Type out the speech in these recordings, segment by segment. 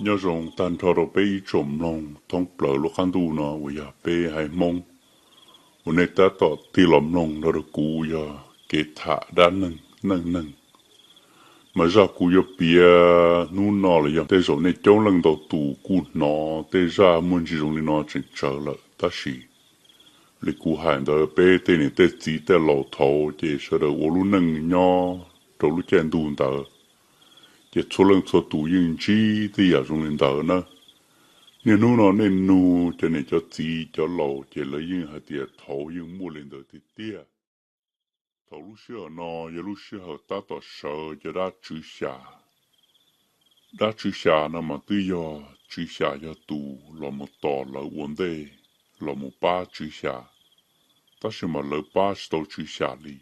Nyob zoo tag nrho rau peb ib tsoom mloog thoob plaws lub qab ntuj no uas yog peb haiv Hmoob uas nej tab tom tig los mloog nrog rau kuv yog kev tham dab neeg neej neeg. Mas zaj kuv yuav piav hnub no los yog tej zaum nej coob leej ntau tus kuj hnov tej zaj muaj ntsis zoo li no tseem tsawv lawm, tab sis li kuv hais ntawd, peb tej niam tej txiv tej laus thaud ces sawv daws ua lub neej nyob rau lub caij ntuj ntawd, ces txhua leej txhua tus yeej ntsib tej yam zoo li ntawd na. Niaj hnub no nej nug cov niam cov txiv cov laus ces lawv yeej hais tias thaud yeej muaj li ntawd tiag tiag. Thaum lub sij hawm no yog lub sij hawm tab tom sawv cov dab tswv xya. Dab tswv xya no mas twb yog tswv xya yog tus los mus tos lawv ua ntej, los mus pab tswv xya, tab sis mas lawv pab tsis tau tswv xya li,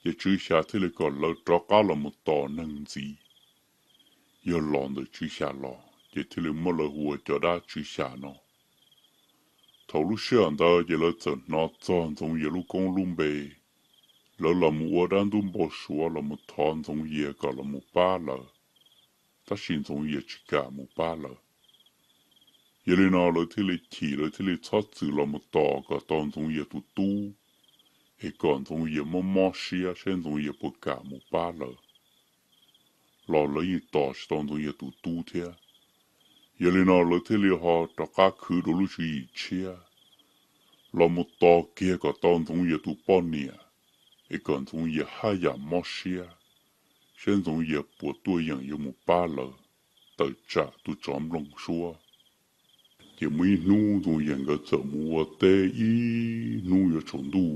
ces tswv xya thiaj li kom lawv rov qab los mus tos neeg ntxiv. Yog los ntawm tswv xya los ces thiaj li muab lawv hu ua cov dab tswv xya no. Thaum lub sij hawm ntawd ces lawv txawm hnov txog Ntxoov Yias lub koob lub npe, lawv los mus ua dab ntub npau suav los mus thov Ntxoov Yias kom los mus pab lawv, tab sis Ntxoov Yias tsis kam mus pab lawv. Yog li no lawv thiaj li chim, lawv thiaj li txhob txwm los mus tos kom tau Ntxoov Yias tus tub, es kom Ntxoov Yias mob mob siab saib Ntxoov Yias puas kam mus pab lawv. Los lawv yeej tos tsis tau Ntxoov Yias tus tub thiab. Yog li no lawv thiaj li ho rov qab khwv rau lub tswv yim tshiab, los mus tos kiag kom tau Ntxoov Yias tus poj niam, es kom Ntxoov Yias haj yam mob siab, saib Ntxoov Yias puas tuaj yeem yuav mus pab lawv tawm tsam tus tsov nplooj suab. Ces muaj ib hnub Ntxoov Yias nkawd txawm mus ua teb ib hnub yuav tsaus ntuj,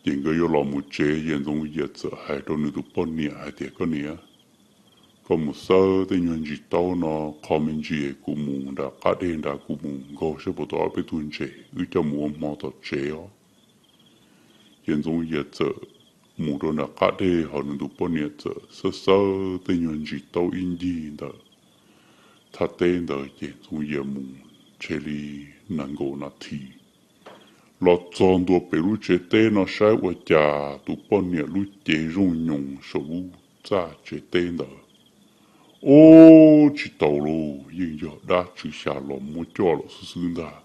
ces nkawd yuav los mus tsev, ces Ntxoov Yias txawm hais rau nws tus poj niam hais tias, Koj niam, koj mus xawb tej nyuag ntsis taub no qho me ntsis, kuv mus nram qab deg nrad, kuv mus nkaug saib puas tau ob peb tug ntses, wb coj mus ua hmo tom tsev os. Ces Ntxoov Yias txawm mus rau nram qab deg, ho nws tus poj niam txawm xawb xawb tej nyuag ntsis taub ib ncig ntawm thaj teb ntawd, ces Ntxoov Yias mus ntshe li nees nkaum nas this, los txog ntua pem lub tsev teb no saib ua cas tus poj niam lub cev zooj nyoos saum lub txaj tsev teb ntawd. Ub, tsis tau lauj, yeej yog dab tswv xya los muab coj lawm xwb xwb ntag.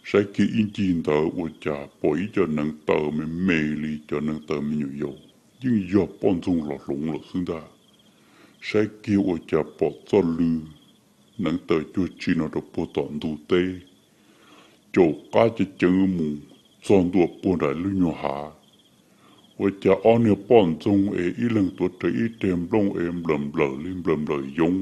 Saib kiag ib ncig ntawd ua cas pom ib co neev taw me me li cov neev taw me nyuam yaus, yeej yog poj ntxoog los hloov lawm xwb ntag. Saib kiag ua cas pom txoj lw neev taw cuag tsi no rau puag tom ntug teb, caum qab ceev ceev mus txog ntua puag nram lub nyuag hav. Ua cas ob niag poj ntxoog es ib leeg tuav rawv ib reg nplooj es nplawm nplawm li nplawm nplawm yoov.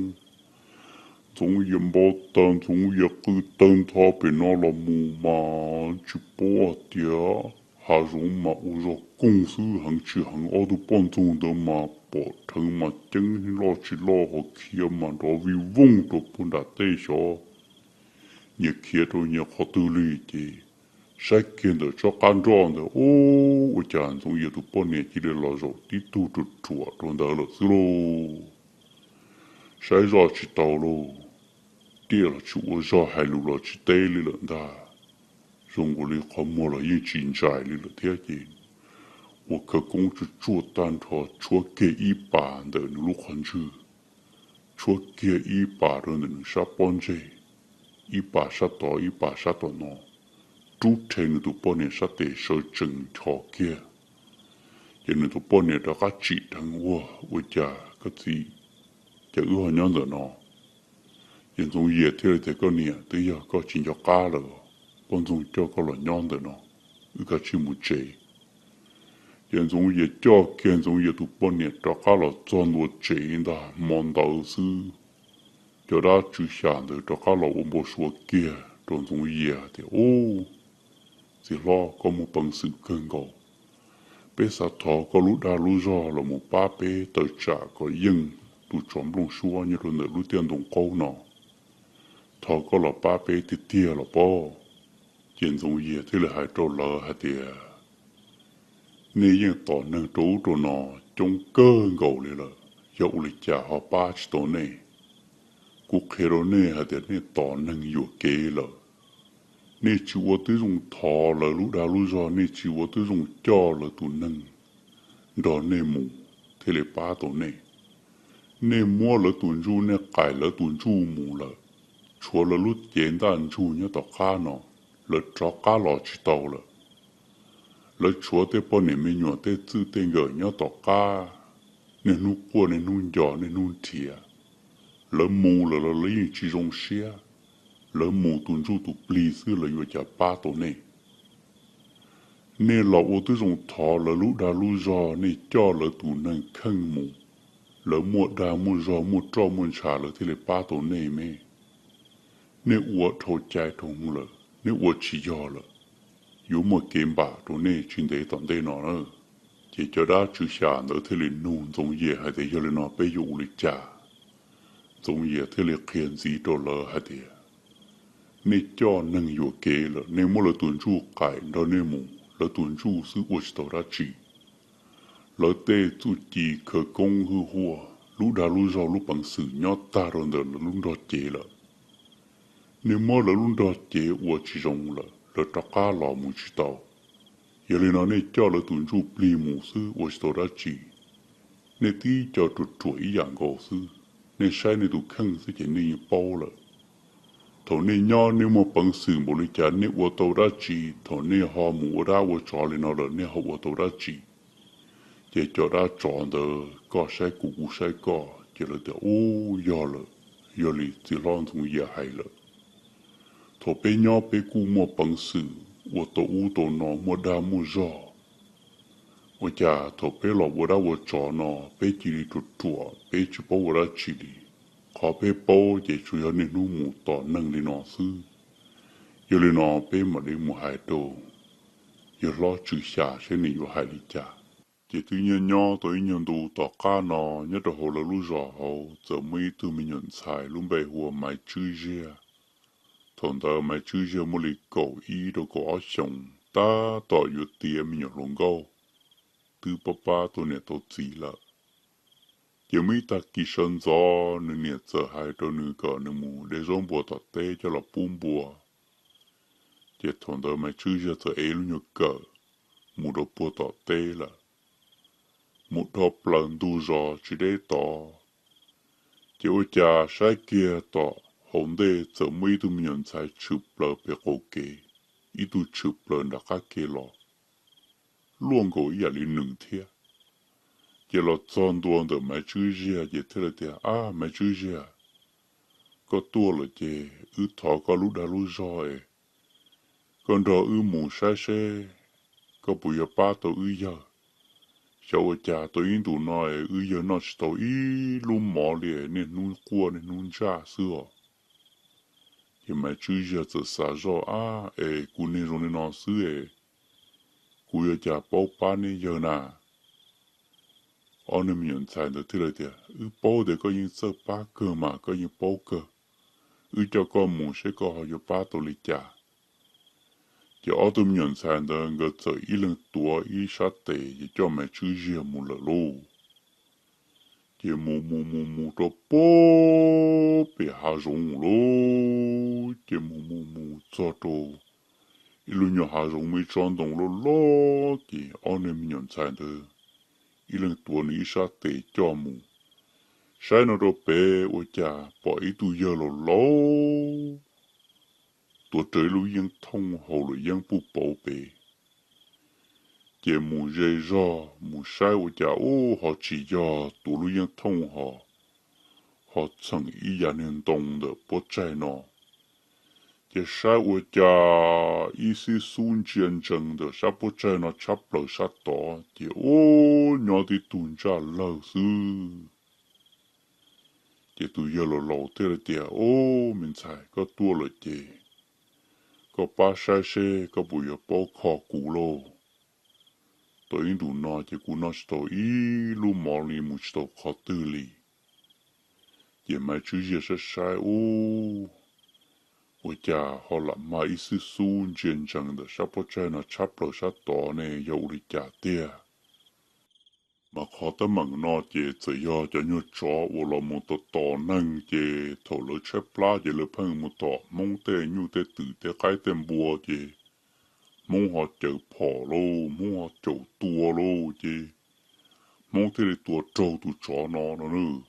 Ntxoov Yias npau taws, Ntxoov Yias qw tawg ntho pem no los mus mas tsis paub hais tias hav zoov mas ua zog koog xwb, heev tsis heev, ob tug poj ntxoog ntawd mas pom dheev mas ceeb loj tsis loj, ho khiav mas nrov vij voog rau puag nram tej xyov nyias khiav rau nyias qhov twg li. Ces saib kiag ntawm tsob qab nroj ntawd, ub, ua cas Ntxoov Yias tus poj niam cia li los zaum tib tug ruam ruam rau ntawd lawm xwb lauj. Saib zoj tsis tau lauj, tiam los tsis ua zog, hais lus los tsis teb li lawm ntag. Zoo nkaus li qhov muag los yeej tsis ntsais li lawm thiab. Ces ua khawv koob tsuaj tsuaj tag nrho, tshuab kiag ib pas ntawm nws lub qhov ntswg, tshuab kiag ib pas rau ntawm nws sab pob ntseg, ib pas sab tod ib pas sab tom no, rub rhe nws tus poj niam sab tes sawv tsees nchos kiag. Ces nws tus poj niam rov qab tsim dheev, Ua, ua cas koj txiv, cas wb ho nyob ntawm no? Ces Ntxoov Yias thiaj li tias, Koj niam, twb yog koj tsis nco qab lawm, poj ntxoog coj koj los nyob ntawm no, wb kav tsij mus tsev. Ces Ntxoov Yias coj kiag Ntxoov Yias tus poj niam rov qab los txog ntua tsev ntag. Hmo ntawd xwb, cov dab tswv xya ntawd rov qab los ua npau suav kiag rau Ntxoov Yias tias, Ub, txiv hlob, koj muaj peev xwm kawg nkaus. Peb xav thov koj lub dag lub zog los mus pab peb tawm tsam kom yeej tus tsov nplooj suab nyob rau ntawm lub tiaj ntoo qaub no. Thov koj los pab peb tiag tiag los pob. Ces Ntxoov Yias thiaj li hais rau lawv hais tias, Nej yeej tos neeg rau ub rau no coob kawg nkaus li lawm, yog ua li cas ho pab tsis tau nej? Kuv qhia rau nej hais tias nej tos neeg yuam kev lawm. Nej tsis ua tib zoo thov lawv lub dag lub zog, nej tsis ua tib zoo coj lawv tus neeg nrog nej mus thiaj li pab tau nej. Nej muab lawv tus ntsuj, nej qais lawv tus ntsuj mus lawm, tshuav lawv lub cev ntaj ntsug nyob tom qab no, lawv rov qab los tsis tau lawm. Lawv tshuav tej poj niam me nyuam tej txwj tej nkawm nyob tom qab, niaj hnub quaj niaj hnub nco niaj hnub nrhiav. Lawv mus lawm los lawv yeej tsis zoo siab, lawv mus tus ntsuj tus plig xwb, lawv yuav cas pab tau nej. Nej los ua tib zoo thov lawv lub dag lub zog, nej coj lawv tus neeg kheej mus, lawv muaj dag muaj zog muaj roj muaj ntsha lawv thiaj li pab tau nej me. Nej ua dhau cai dhau lawm, nej ua tsis yog lawm, yuav muaj kev npam rau nej tsis ntev tom ntej no na. Ces cov dab tswv xya ntawd thiaj li nug Ntxoov Yias hais tias, yog li no peb yuav ua li cas? Ntxoov Yias thiaj li qhia ntxiv rau lawv hais tias, nej coj neeg yuam kev lawm, nej muab lawv tus ntsuj qais nrog nej mus, lawv tus ntsuj xwb ua tsis tau dab tsi. Lawv tej txuj ci khawv koob hwj huaj, lub dag lub zog lub peev xwm nyob tag rau ntawm lawv lub nrog cev lawm. Nej muab lawv lub nrog cev ua tsis zoo lawm, lawv rov qab los mus tsis tau. Yog li no nej coj lawv tus ntsuj plig mus xwb ua tsis tau dab tsi. Nej tib co ruam ruam ib yam nkaus xwb, nej saib nej tus kheej xwb ces nej yeej paub lawm. Thaum nej nyob nej muaj peev xwm npaum li cas nej ua tau dab tsi, thaum nej ho mus ua dab ua tsov li no lawm nej ho ua tau dab tsi? Ces cov dab tsov ntawd koj saib kuv kuv saib koj ces lawv tias, ub, yog lawm, yog li txiv hlob Ntxoov Yias hais lawm. Thaum peb nyob peb kuj muaj peev xwm ua tau ub tau no muaj dag muaj zog. Ua cas thaum peb los ua dab ua tsov no peb cia li ruam ruam peb tsis paub ua dab tsi li. Qhov peb paub ces tsuas yog niaj hnub mus tom neeg li no xwb. Yog li no peb mam li mus hais rau yawg hlob tswv xya saib nws yuav hais li cas. Ces twb nyob nyob tau ib nyuag ntu tom qab no nyob rau hauv lawv lub zos hauv txawm muaj ib tug me nyuam ntxhais lub npe hu ua Maiv Tswb Ziag. Thaum ntawd Maiv Tswb Ziag muaj li kaum ib rau kaum ob xyoos tab tom yuav tiav me nyuam hluas nkauj, twb pab pab tau niam tau txiv lawm. Ces muaj ib tag kis sawv ntxov nws niam txawm hais rau nws kom nws mus de zaub npua tom teb coj los pub npua. Ces thaum ntawd Maiv Tswb Ziag txawm ev lub nyuag kawm mus rau puag tom teb lawm. Mus dhau plaws ntug zos tsis deb tod, ces ua cas saib kiag tom hauv ntej txawm muaj ib tug me nyuam ntxhais tshwm plaws pem qaum kev, ib tug tshwm plaws nram qab kev los, luaj nkaus ib yam li nws thiab. Ces los txog ntua ntawm Maiv Tswb Ziag ces thiaj li tias, ab, Maiv Tswb Ziag, koj tuaj lawm ces wb thov koj lub dag lub zog es koj nrog wb mus saib seb koj puas yuav pab tau wb yawg. Xyov ua cas tau ib ntus no es wb yawg noj tsis tau ib lub mov li, niaj hnub quaj niaj hnub ntsaj xwb os. Ces Maiv Tswb Ziag txawm xav zoj, ab, es kuv niag zoo li no xwb es kuv yuav cas paub pab neb yawg na? Ob niag me nyuam ntxhais ntawd thiaj li tias, wb paub tias koj yeej txawj pab kawg mas, koj yeej paub kawg. Wb coj koj mus seb koj ho yuav pab tau li cas. Ces ob tug me nyuam ntxhais ntawd nkawd txawm ib leeg tuav ib sab tes ces coj Maiv Tswb Ziag mus lawm lauj. Ces mus mus mus mus rau puag pem hav zoov lauj, ces mus mus mus txog rau ib lub nyuag hav zoov muaj ib tsob ntoo loj loj, ces ob niag me nyuam ntxhais ntawd ib leeg tuav nws ib sab tes coj mus. Saib no rau pem ua cas pom ib tug yawg laus laus tuav rawv ib lub yeeb thooj haus luam yeeb puj pauv pem. Ces mus ze zog mus saib ua cas ub ho tsis yog tuav lub yeeb thooj ho, ho txheem ib yam niag ntoo ntawm puab tsaig no. Ces saib ua cas ib xib xub ntsia ntsees ntawm sab puab tsaig no tshab plaws sab tod ces ub nyob tib tug ntsaj lawg xwb. Ces tus yawg laus laus thiaj li tias, ub, me ntxhais, koj tuaj lawm ces koj pab saib seb koj puas yuav paub kho kuv lauj. Tau ib ntus no ces kuv noj tsis tau ib lub mov li, mus tsis tau qhov twg li. Ces Maiv Tswb Ziag saib saib ub, ua cas ho lam mag ib xib xub ntsia ntsees ntawm sab puab tsaig no tshab plaws sab tod ne, yog ua li cas tiag? Mas qhov teeb meem no ces txawm yog cov nyuag tsov uas los mus tom tom neeg ces thaum lawv tshaib plab ces lawv pheej mus tom Hmoob tej nyuj tej twm tej qaib tej npua ces Hmoob ho cawv phom lauj, Hmoob ho caum tua lauj ces Hmoob thiaj li tua raug tus tsov no no nawb.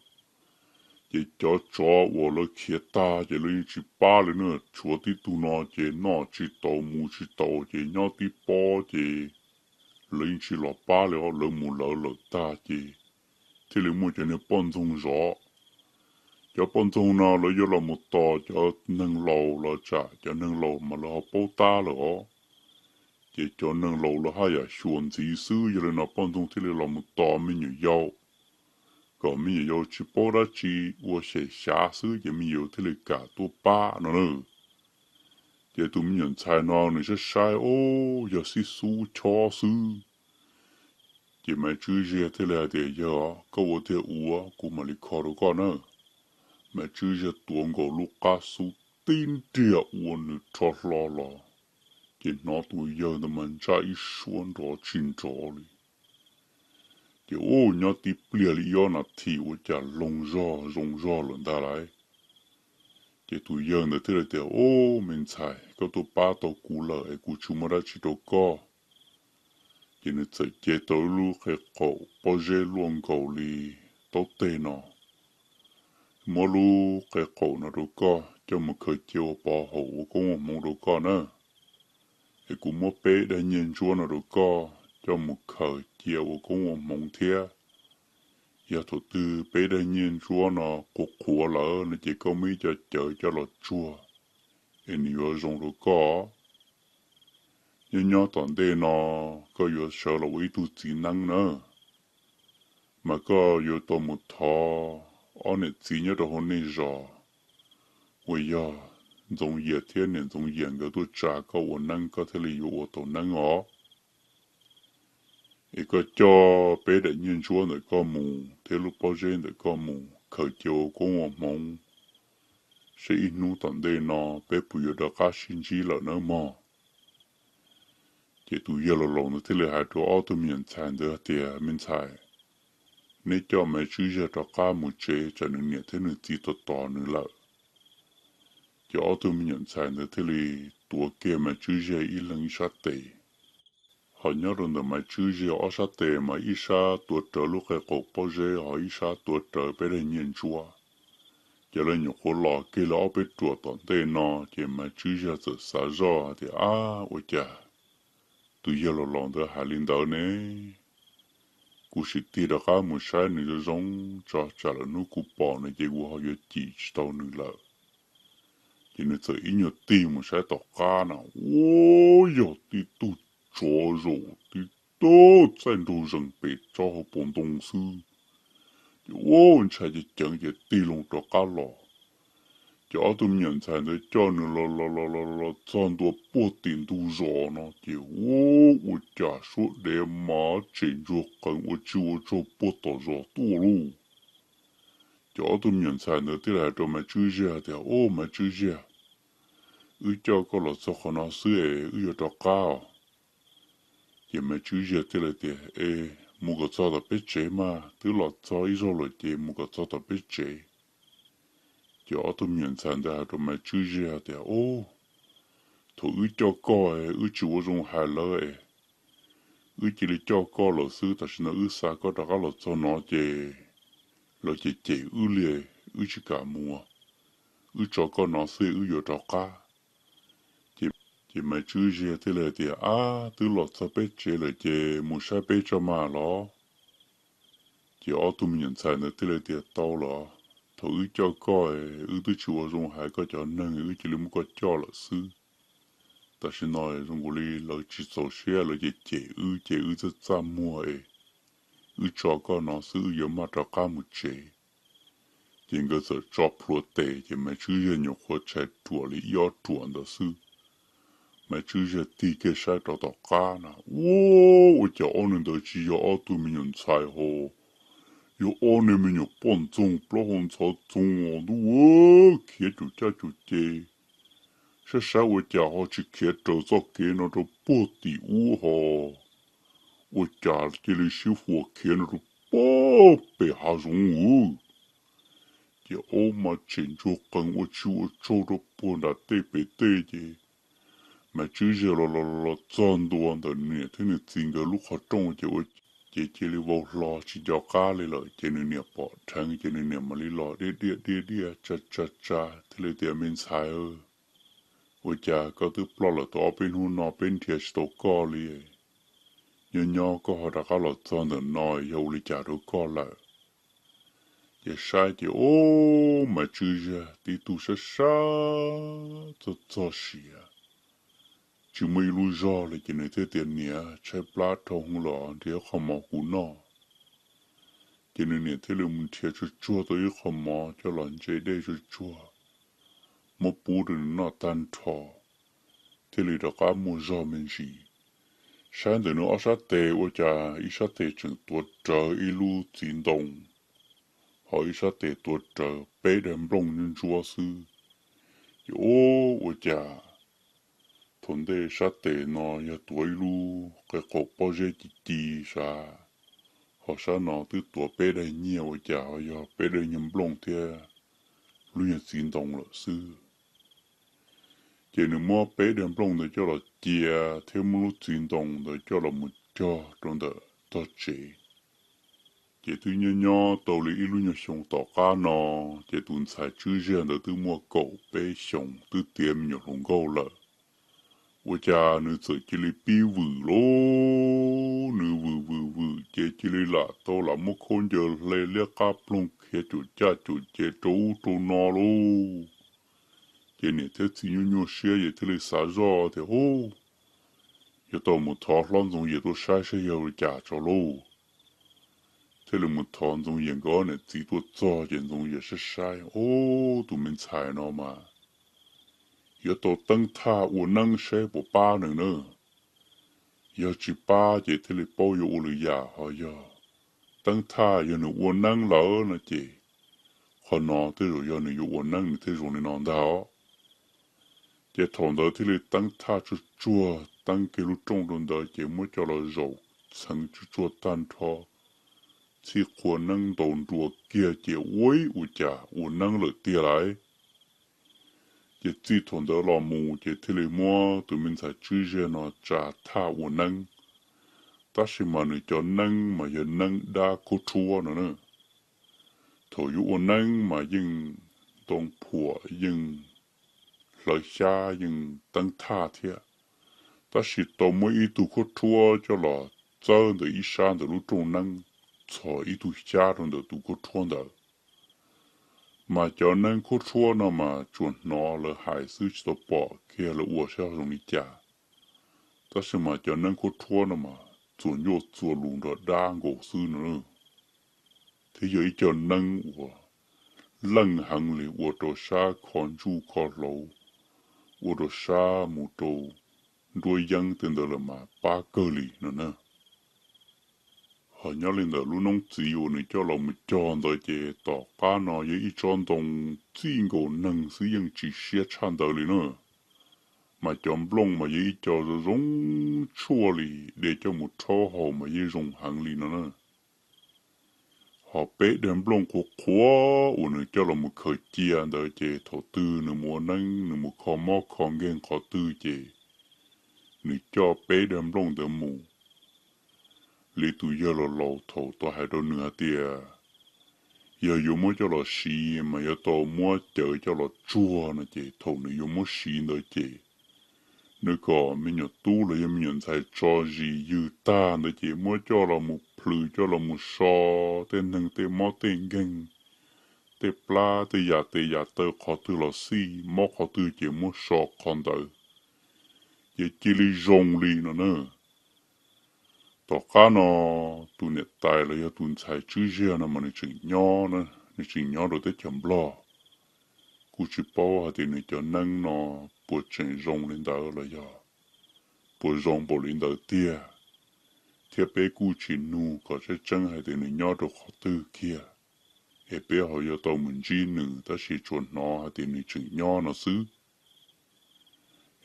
Ces cov tsov uas lawv khiav tag ces lawv yeej tsis pab li na, tshuav tib tug no ces noj tsis tau mus tsis tau ces nyob tib pob ces lawv yeej tsis los pab li os, lawv mus lawv lawm tag ces thiaj li muaj cov niag poj ntxoog zov. Cov poj ntxoog no lawv yuav los mus tos cov neeg laus los tsam cov neeg laus mas lawv ho paub tab lawm os. Ces cov neeg laus lawv haj yam xyuas ntxiv xwb, yog li no poj ntxoog thiaj li los mus tos me nyuam yaus, kom me nyuam yaus tsis paub dab tsi, ua xyem xyav xwb ces me nyuam yaus thiaj li kam tuaj pab no na. Ces tus me nyuam ntxhais no nws saib saib, o, yog xib xub chob xwb. Ces Maiv Tswb Ziag thiaj li hais tias, yog koj ua tiag ua kuv mam li kho rau koj na. Maiv Tswb Ziag tuav nkaus lub qab xub tib nriag ua nws rho hlo los, ces hnov tus yawg ntawd mas ntsaj ib suab nrov tsis nrov li. Ces ua nyob tib pliag li ib ob nas this ua cas loog zog zoo zog lawm ntag lauj. Ces tus yawg ntawd thiaj li tias, o, me ntxhais, koj tuaj pab tau kuv lawm es kuv tsis muaj dab tsi rau koj. Ces nws txawm cev tau ib lub qe qaum pob zeb luaj nkaus li taub teg no, muab lub qe qaum no rau koj coj mus khaws cia ua pov haum ua koob ua hmoov rau koj na. Es kuv muab peb daim nyiaj ntsuab no rau koj coj mus khaws cia ua koob ua hmoov thiab. Yog thaum twg peb daim nyiaj ntsuab no qhuav qhuav lawm no ces koj muab ib co cawv coj los tsuag, es nws yuav zoo rau koj. Nyob nyob tom ntej no koj yuav sawv los ua ib tug txiv neeb na, mas koj yuav tau mus thov ob niam txiv nyob rau hauv nej zos uas yog Ntxoov Yias thiab niam Ntxoov Yias nkawd tuaj tsa koj ua neeb koj thiaj li yuav ua tau neeb os. Es koj coj peb daim nyiaj ntsuab ntawm koj mus thiab lub pob zeb ntawm koj mus khaws cia ua koob ua hmoov, seb ib hnub tom ntej no peb puas yuav rov qab sib ntsib lawm nawb mog. Ces tus yawg laus laus ntawd thiaj li hais rau ob tug me nyuam ntxhais ntawd tias, me ntxhais, neb coj Maiv Tswb Ziag rov qab mus tsev tsam nws niam thiab nws txiv tos tos nws lawm. Ces ob tug me nyuam ntxhais ntawd thiaj li tuav kiag Maiv Tswb Ziag ib leeg ib sab tes. Ho nyob rau ntawm Maiv Tswb Ziag ob sab tes mas ib sab tuav rawv lub qe qaum pob zeb ho ib sab tuav rawv peb daim nyiaj ntsuab. Ces lawv nyuam qhuav los kiag li ob peb ruam tom ntej no ces Maiv Tswb Ziag txawm xav zoj hais tias, ab, ua cas tus yawg laus laus ntawd hais li ntawd ne? Kuv sim tig rov qab mus saib nws zoo zoo tso tsam lwm hnub kuv pom nws ces kuv ho yuav cim tsis tau nws lawm. Ces nws txawm ib nyuag tig mus saib tom qab na, ua yog tib tug tsov zaum tib tug txaij nraug zees pem tsob hauv paus ntoo xwb. Ces ua ntshai ceev ceev ces tig loo rov qab los. Ces ob tug me nyuam ntxhais ntawd coj nws los los los los los txog ntua puag tim ntug zos no ces ua, ua cas suab dev mas tsem ntsuag qees ua tsi ua tsaug puag tom zos tuaj lauj. Ces ob tug me nyuam ntxhais ntawd thiaj li hais rau Maiv Tswb Ziag tias, o, Maiv Tswb Ziag, wb coj koj los txog qhov no xwb es wb yuav rov qab os. Ces Maiv Tswb Ziag thiaj li tias, es mus kom txog tom peb tsev mas, twb los txog ib zaug lawm ces mus kom txog tom peb tsev. Ces ob tug me nyuam ntxhais ntawd hais rau Maiv Tswb Ziag tias, o, thaum wb coj koj es wb tsis ua zoo hais lawv es wb cia li coj koj lawm xwb, tam sim no wb xa koj rov qab los txog no ces lawv cem cem wb li, wb tsis kam mus, wb tso koj no xwb wb yuav rov qab. Ces Maiv Tswb Ziag thiaj li hais tias, ab, twb los txog peb tsev lawm ces mus saib peb tso mas los. Ces ob tug me nyuam ntxhais ntawd thiaj li tias, tau los, thaum wb coj koj es wb twb tsis ua zoo hais koj cov neeg wb cia li muab koj coj lawm xwb. Tam sim no zoo nkaus li lawv tsis txaus siab lawv cem cem wb ces wb txaj txaj muag es wb tso koj no xwb wb yuav maj rov qab mus tsev. Ces nkawd txawm tso plhuav tes ces Maiv Tswb Ziag nyuam qhuav tshais ruam li ib ob ruam ntawd xwb. Maiv Tswb Ziag tig kiag saib rov tom qab na, ua, ua cas ob niag ntawd tsis yog ob tug me nyuam ntxhais ho, yog ob niag me nyuam poj ntxoog plaub hau ntxhov txoog os ntuj, khiav cum caj cum ces. Saib saib ua cas ho tsis khiav raws txoj kev no rau puag tim ub ho, ua cas cia li sib huas khiav no rau puag pem hav zoov ub. Ces ob mas tsem ntsuag qees ua tsi ua tsaug rau puag nram tej pem tej ces Maiv Tswb Ziag los los los txog ntua ntawm niam thiab nws txiv nkawd lub qhov rooj ces ua Ces cia li vau hlo tsis nco qab li lawm, ces nws niam pom dheev ces nws niam mam li los diaj diaj diaj diaj tsa tsa tsa thiaj li tias, Me ntxhais, ua cas koj twb ploj lawm tau ob peb hnub no peb nrhiav tsis tau koj li? Nyob nyob koj ho rov qab los txog ntawm no yog ua li cas rau koj lawm? Ces saib ces ub, mas Tswb Ziag tib tug sab sab txog txog siav, tsis muaj ib lub zog li. Ces nws thiaj tias, Niam, tshaib plab dhau hwv los nrhiav qhov mov kuv noj. Ces nws niam thiaj li mus nrhiav tsuag tsuag tau ib qho mov coj los ntse dej tsuag tsuag, muab pub rau nws noj tag nrho, thiaj li rov qab muaj zog me ntsis. Saib ntawm nws ob sab tes ua cas ib sab tes tseem tuav rawv ib lub txiv ntoo, ho ib sab tes tuav rawv peb daim nplooj ntsuab ntsuab xwb. Ces ub, ua cas thaum ntej sab tes no yog tuav ib lub qe qaum pob zeb ci ci sav, ho sab no twb tuav peb daim nyiaj, ua cas ho yog peb daim nyiaj nplooj thiab lub nyuag txiv ntoo lawm xwb. Ces nws muab peb daim nplooj ntawd coj los cia thiab muab lub txiv ntoo ntawd coj los mus cog rau ntawm tog tsev. Ces twb nyob nyob tau li ib lub nyuag xyoo tom qab no, ces tus ntxhais Tswb Ziag ntawd twb muaj kaum peb xyoos twb tiav me nyuam hluas nkauj lawm. Ua cas nws txawm cia li pib vwm lauj, nws vwm vwm vwm ces cia li lam tau lam muab khaub ncaws hle liab qab ploog khiav cuam caj cuam ces rau ub rau no lauj. Ces niam thiab txiv nyuaj nyuaj siab ces thiaj li xav zoj tias, Ub, yuav tau mus thov hlob Ntxoov Yias tuaj saib saib yog li cas tso lauj. Thiaj li mus thov Ntxoov Yias nkawd niam txiv tuaj txog ces Ntxoov Yias saib saib, Ub, tus me ntxhais no mas yuav tau teeb thaj ua neeb saib puas pab nws na. Yog tsis pab ces thiaj li paub yuav ua lwm yam, ho yog teeb thaj yog nws ua neeb lawm no ces qhov no tej zaum yog nws yuav ua neeb nws thiaj zoo li no ntag os. Ces thaum ntawd thiaj li teeb thaj tsuag tsuag, teeb kiag lub rooj rau ntawd ces muab coj los zaum txheev tsuag tsuag tag nrho, txhij qhua neeb ntaus nruas kiag ces ua ib ua cas ua neeb lawm tiag lauj. Ces txij thaum ntawd los mus ces thiaj li muab tus me ntxhais Tswb Ziag no tsa thaj ua neeb, tab sis mas nws cov neeb mas yog neeb dab khaub rhuab no na. Thaum yuav ua neeb mas yeej ntoo phuam yeej hlawv xyab yeej teeb thaj thiab, tab sis tau muab ib tug khaub rhuab coj los txawb ntawm ib sab ntawm lub rooj neeb, txhos ib tug xyab rau ntawm tus khaub rhuab ntawd. Mas cov neeb khaub rhuab no mas tsuas hnov lawv hais xwb tsis tau pom kiag lawv ua saib zoo li cas, tab sis mas cov neeb khaub rhuab no mas txuas ncauj txuas lus nrog dab nkaus xwb no, thiab yog ib co neeb uas leej heev li ua rau sab kho ntsuj kho hlauv, ua rau sab mus rau nruab yeeb tej ntawd lawm mas pab kawg li no na. Ho nyob li ntawm lub noob txiv uas nws coj los mus cog ntawd ces tom qab no yog ib tsob ntoo txij nkaus neeg xwb yeej tsis siab tshaj ntawd li na. Mas cov nplooj mas yog ib co zoo zoo tshuaj li, de coj mus rhaub haus mas yeej zoo heev li no na. Ho peb daim nplooj qhuav qhuav uas nws coj los mus khaws cia ntawd ces thaum twg nws mus ua neeb nws mus kho mob kho nkeeg qhov twg ces nws coj peb daim nplooj ntawd mus. Li tus yawg laus laus thaum tau hais rau nws hais tias, yog yuav muab coj los siv mas yuav tau muab cawv coj los tsuag no ces thaum nws yuav muab siv ntawd ces nws kom me nyuam tub los yog me nyuam ntxhais tso zis ywg tag ntawd ces muab coj los mus plhws coj los mus so tej neeg tej mob tej nkeeg, tej plab tej yam tes yam taw qhov twg los xij mob qhov twg ces muab so qhov ntawd, ces cia li zoo li no na. Tom qab no tus niam tais los yog tus ntxhais Tswb Ziag no mas nws tseem nyob, nws tseem nyob rau teb chaws Nplog. Kuj tsis paub hais tias nws cov neeb no puas tseem zoo li ntawd los yog puas zoo npaum li ntawd tiag, thiab peb kuj tsis nug kom tseeb tseeb hais tias nws nyob rau qhov twg kiag, es peb ho yuav tau mus ntsib nws tab sis tsuas hnov hais tias nws tseem nyob no xwb.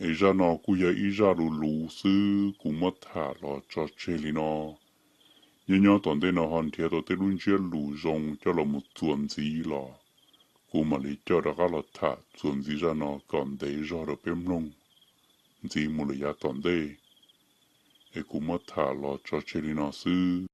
Es zaj no kuj yog ib zaj lus luv xwb kuv muab tham los tso tseg li no. Nyob nyob tom ntej no ho nrhiav tau tej lub ntsiab lus zoo coj los mus txuas ntxiv los kuv mam li coj rov qab los tham txuas ntxiv zaj no kom ntev zog rau peb mloog ntxiv mus lawm yav tom ntej. Es kuv muab tham los tso tseg li no xwb.